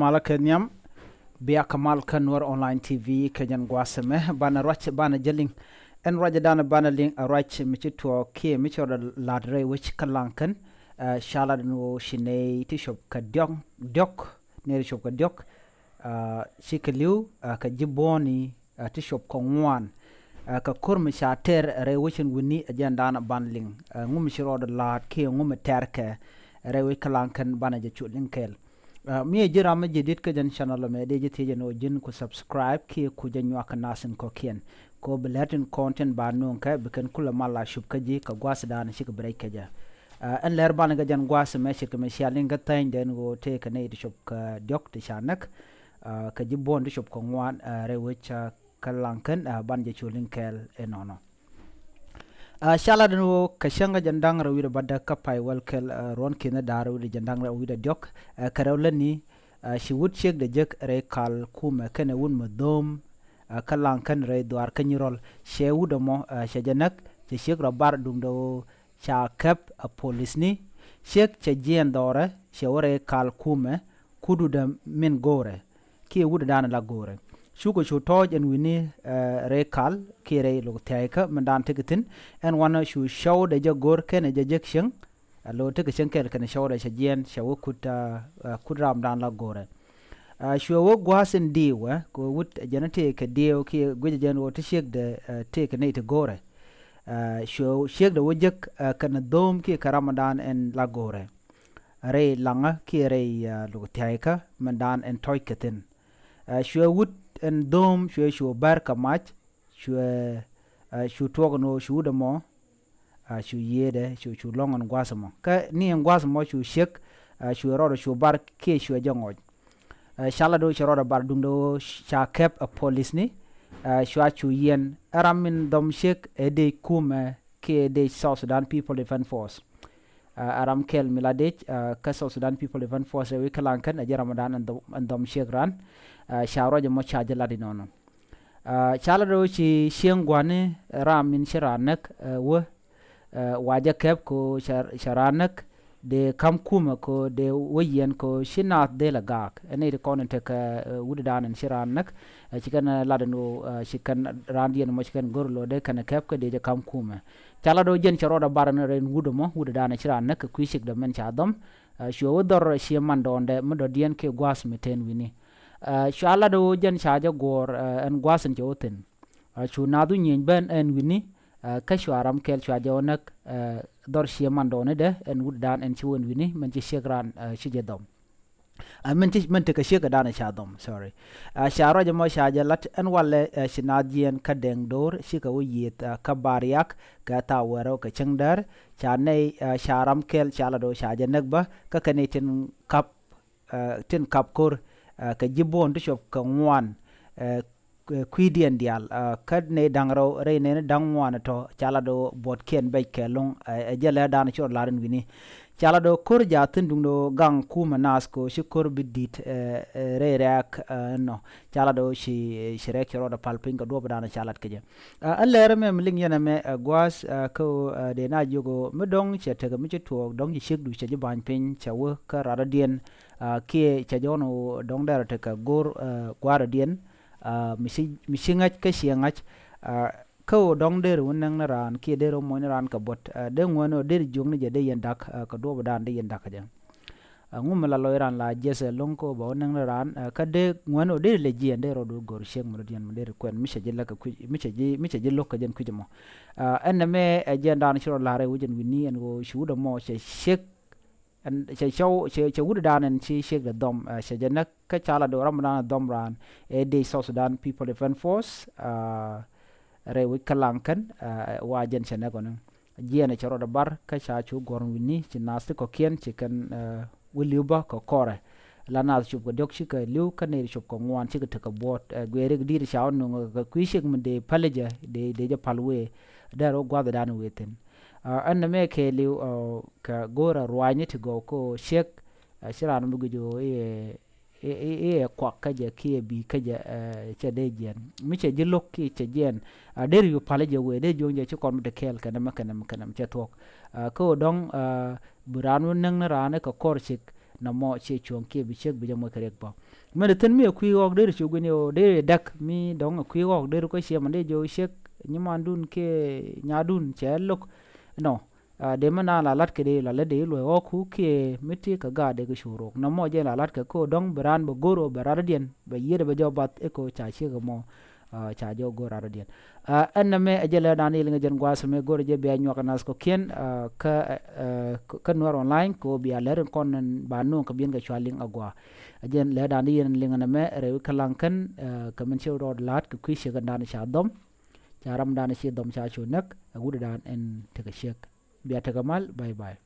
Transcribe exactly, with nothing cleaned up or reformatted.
Malä kɛ nhiam bia kä mal kä Nuɔr Online T V kɛ jɛn gua̱a̱th ɛmɛ banɛ ruac banɛ jɛ liŋ. Ɛn ruac dan banɛ liŋ a ruac mi ci tuɔɔk kiɛ mi ci rɔ la̱t rɛy wec kä Laŋkän. Ca lat ni ɣöö ci nɛy ti cop kɛ diɔk, diɔk, nɛy ti cop kɛ diɔk, ci kɛ li̱w kɛ ji̱ buɔ̱ɔ̱ni ti cop kɛ ŋuan. Kɛ ko̱r mi ca tɛr rɛy wec in wi̱ni ɛ jɛn dan ban liŋ. Ŋu mi ci rɔɔdɛ la̱a̱t kiɛ ŋu mi tɛrkɛ rɛy wec kä Laŋkän banɛ jɛ cu liŋ kɛɛl. Mi ɛ ji̱ ram mi ji̱ di̱t kä jɛn channel ɛmɛ dee ji̱ thiec ɛn ɣöö ji̱n ku subscribe kiɛ ku jɛ nyuak kɛ nath in kɔ̱kiɛn. Kɛ ɣöö bi lɛr tin kɔn tin ba nööŋ kɛ bi kɛn kulɛ mal la cup kä ji̱ kɛ gua̱a̱th dan cikɛ bi rɛc kɛ jɛ. Ɛn lɛr banɛ kɛ jɛn gua̱a̱th ɛmɛ ce̱tkɛ mi cia liŋ kä thäny den ɣöö tëëkɛ nɛy ti cop kɛ diɔk ti ca näk. Kɛ ji̱ buɔ̱ɔ̱n ti cop kɛ ŋuan rɛy wec kä Laŋkän ban jɛ cu liŋ kɛɛl inɔnɔ. Ca lat ni ɣöö kɛ cäŋ kä jɛn da̱ŋ rɛw wi̱cdɛ bädäk kä pay wäl kɛl ruɔ̱n ki̱n da̱ŋ rɛw wi̱cdɛ jɛn da̱ŋ rɛw wi̱cdɛ diɔk kɛ rɛw lätni. Ci wut ciekdɛ jek rɛy kal kumɛ kɛnɛ wut mi dho̱o̱m kä Laŋkän rɛy dhuaar kä Nyirɔl. Cɛ wut ɛmɔ cɛ jɛ näk, cɛ ciek rɔ bar duundɛ ɣöö ca kɛp ɛ polisni. Ciek cɛ jiɛɛn dhɔrɛ cɛ wä rɛy kal kumɛ kut wutdä min go̱o̱rɛ kiɛ wutdä dan la go̱o̱rɛ. Cukɛ cu tɔɔc ɛn wi̱ni rɛy kal kiɛ rɛy lok thiaykä min dan tekɛ thi̱n. Ɛn wanɛ cu cɔwdɛ jɛ go̱o̱r kɛnɛ jɛ jek cieŋ. Alo tekɛ cieŋ kɛl kɛnɛ cɔwdɛ cɛ jiɛɛn cɛ wä kut, kut ram dan la go̱o̱rɛ. Cuɛ wä gua̱a̱th in di̱i̱wɛ kɛ wut jɛn tëëkɛ di̱i̱w kiɛ guicɛ jɛn wä ti ciekdɛ tëëkɛ nɛy ti go̱o̱rɛ. Cuɛ ciekdɛ wä jek kɛnɛ dho̱o̱m kiɛ kɛ ram dan ɛn la go̱o̱rɛ. Rɛy Laŋä kiɛ rɛy luk thiaykä min dan ɛn tɔ̱c kɛ thi̱n. Cuɛ wut ɛn dho̱o̱m cuɛ cu bär kɛ mac. Cuɛ cu tuɔk ɛn ɣöö cu wut ɛmɔ cu yiëëdɛ cu cu lɔ̱ŋ ɛn gua̱a̱th ɛmɔ kä ni ɛn gua̱a̱th ɛmɔ cu ciek. Cuɛ rɔɔdɛ cu bar kiɛ cuɛ jɛ ŋɔc. Ca lat ɣöö cɛ rɔɔdɛ bar duundɛ ɣöö ca kɛp ɛ polisni. Cua cu yiɛn ɛ ram min dhɔm ciek ɛ dec kumɛ kiɛ dec South Sudan People Defense Force. Ɛ ram kɛl mi la dec kä South Sudan People Defense Force ɛ wi̱i̱ kä Laŋkän ɛ jɛ ram dan ɛn dhɔm ciek ran. Ca ruac ɛmɔ ca jɛ lat inɔnɔ. Ca lat ɣöö ci cieŋ gua̱ni ram min ci raan näk wä. Wa jɛ kɛp ko cɛ raan näk dee ka̱m kumɛ ko dee wä yiɛn ko ci naath dee lɛ gaak ɛn nɛy ti kɔn in tekɛ wut dan in ci raan näk. Ci kɛn lat in ɣöö ci kɛn raan diɛn mɔ ci kɛn go̱r lo̱ dee kɛn kɛp kä dee jɛ ka̱m kumɛ. Ca lat ɣöö jɛn cɛ rɔɔdɛ bar in rɛy wut ɛmɔ wut dan in ci raan näk kɛ kui̱ cikdɛ min ca dhɔm. Cuɛ wä dhɔr ciɛ mandɔɔndɛ mi dɔ̱diɛn kiɛ gua̱a̱th mi ten wi̱ni. Cua lat ɣöö jɛn ca jɛ guɔ̱ɔ̱r ɛn gua̱a̱th in cɛ wä thi̱n. Cu naath wä nyieny ben ɛn wi̱ni. Kä cua ram kɛl cua jɛ wä näk dhɔr ciɛ mandɔɔnidɛ ɛn wut dan ɛn ci wä ɛn wi̱ni min ci ciek raan ci jɛ dhɔm. Min ci min tekɛ ciek kɛ dan ca dhɔm, sorry. Ca ruac ɛmɔ ca jɛ lat ɛn walɛ ci naath jiɛɛn kä Dɛŋ Do̱r cikɛ wä yiëëth kä Bar Yak kɛ thaw wärä kɛ cäŋ däär. Ca nɛy ca ram kɛl ca lat ɣöö ca jɛ näk bä kä kɛ nɛy tin kap tin kap ko̱r kɛ ji̱ buɔ̱ɔ̱n ti cop kɛ ŋuan. Kui̱diɛn diaal kä nɛy da̱ŋ rɛw rɛy nɛni da̱ŋ ŋuan tɔ̱ ca lat ɣöö buɔ̱tkiɛn bɛc kɛ lo̱ŋ. Ɛ jɛ lɛ dan ci rɔ lar in wi̱ni. Ca lat ɣöö ko̱r jaathin duundɛ ɣöö gaŋ kumɛ naath ko ci ko̱r bi di̱t rɛy rɛ̈ɛ̈k. Ɛnɔ ca lat ɣöö ci rɛ̈ɛ̈k ci rɔɔdɛ pal piny kɛ duɔ̱ɔ̱p dan ca lat kɛ jɛ. Ɛ lɛr ɛmɛ mi liŋ yɛn ɛmɛ ɛ gua̱a̱th kä ɣöö dee na jiök ɣöö mi dɔ̱ŋ cɛ tekɛ mi ci tuɔɔk dɔ̱ŋ ci ciekdu cɛ ji̱ ba̱ny piny cɛ wä kä radɔ̱diɛn. Kiɛ cɛ jɔ̱ɔ̱n ɣöö dɔ̱ŋ dɛrɛ tekɛ go̱r gua̱a̱r rɔ̱diɛn. Mi ci ŋa̱c kä ciɛ ŋa̱c. Kä ɣöö dɔ̱ŋ deri wä näŋ ni raan kiɛ deri wä moc ni raan kɛ buɔ̱t dee ŋuɛ̈ni ɣöö deri jiök ni jɛ dee yɛn da̱k kɛ duɔ̱ɔ̱p dan dee yɛn da̱k kɛ jɛ. Ŋu mi la lɔc ran la jiɛth ɛlɔ̱ŋ kä ba wä näŋ ni raan kä dee ŋuɛ̈ni ɣöö deri lɛ jiɛn dee rɔɔdu go̱r ciek mi rɔ̱diɛn mi deri kuɛn mi cɛ ji̱ läk kɛ kui̱c mi cɛ ji̱ mi cɛ ji̱ lo̱k kɛ jɛn kui̱c ɛmɔ. Ɛn nɛmɛ ɛ jiɛn dan ci rɔ la̱r ɛ wi̱c ɛn wi̱ni ɛn ɣöö ci wut ɛmɔ cɛ ciek. Cɛ cɔw cɛ wut dan ɛn ci ciek dɛ dhɔm cɛ jɛ näk kä ca la do̱ ram dan dhɔm raan. Ɛ dee South Sudan People Defense Force rɛy wi̱c kä Laŋkän. Wa jɛn cɛ näk ɔni jiɛn ɛ cɛ rɔɔdɛ bar kä ca cu guɔ̱r wi̱ni ci naath ti kɔ̱kiɛn ci kɛn wi̱liw bä kɛ kɔrɛ. La naath cop kɛ diɔ̱k cikɛ li̱w kä nɛy cop kɛ ŋuan cikɛ tekɛ buɔ̱ɔ̱t. Guiɛɛri kɛ di̱i̱t ca wä nuŋ kɛ kui̱ ciek mi dee päl jɛ dee dee jɛ pal wee. Dee rɔ gua̱th dan wee thi̱n. Ɛn nɛmɛ kɛɛliw kɛ go̱o̱rɛ ruaacni ti gɔw kä ciek. Ci raan mi guic ɣöö i̱ i̱ i̱ ɛ kuak kä jɛ kiɛ bi̱i̱ kä jɛ. Cɛ dee jiɛn mi cɛ ji̱ lo̱k kiɛ cɛ jiɛn. Deri yu pal jɛ wee dee juɔ̱ŋ jɛ ci kɔn mi te kɛɛl kɛnɛ mɛ kɛnɛ mɛ kɛnɛ mɛ cɛ thuɔ̱k. Kä ɣöö dɔ̱ŋ bi raan wä näŋ ni raan kɛ kɔr cik. Nɔmɔ ciɛ cuɔ̱ŋ kiɛ bi ciek bi jɛ moc kɛ riɛk bä. Mɛn thi̱n mi ɛ kui̱ ɣɔk deri cu guini ɣöö deri däk mi dɔ̱ŋ ɛ kui̱ ɣɔk deri kɔ ciɛ mɛn dee jɛ wä ciek nyimandun kiɛ nyadun cɛ lo̱k. Nɔ. Dee mi naan la lat kɛ dee la lät dee luɔ̱c ɣɔk ku kiɛ mi ti kɛ gaat dee kɛ cu rok. Nɔmɔ jɛ la lat kɛ ko dɔ̱ŋ bi raan bɛ go̱r ɣöö bɛ rat diɛn bɛ yiet bɛ jɔw bath ɛ ko ca ciek ɛmɔ. Ca jɛ go̱r rat diɛn. Ɛn nɛmɛ ɛ jɛ lɛ dan i̱ liŋ jɛn gua̱a̱th mɛ go̱r jɛ bia nyuak nath kɔ kiɛn kä kä Nuɛr online kɛ bia lɛr in kɔn ba nuŋ kɛ biɛn kɛ cua liŋ agua. Ɛ jɛn lɛ dan i̱ yɛn liŋ nɛmɛ rɛw kä laŋ kɛn kɛ min ci rɔɔd la̱t kɛ kui̱ ciek ɛn dan ca dhɔm. Ca ram dan ci dhɔm ca cu näk ɛ wut dan ɛn tekɛ ciek. Bia tekɛ mal, bye bye.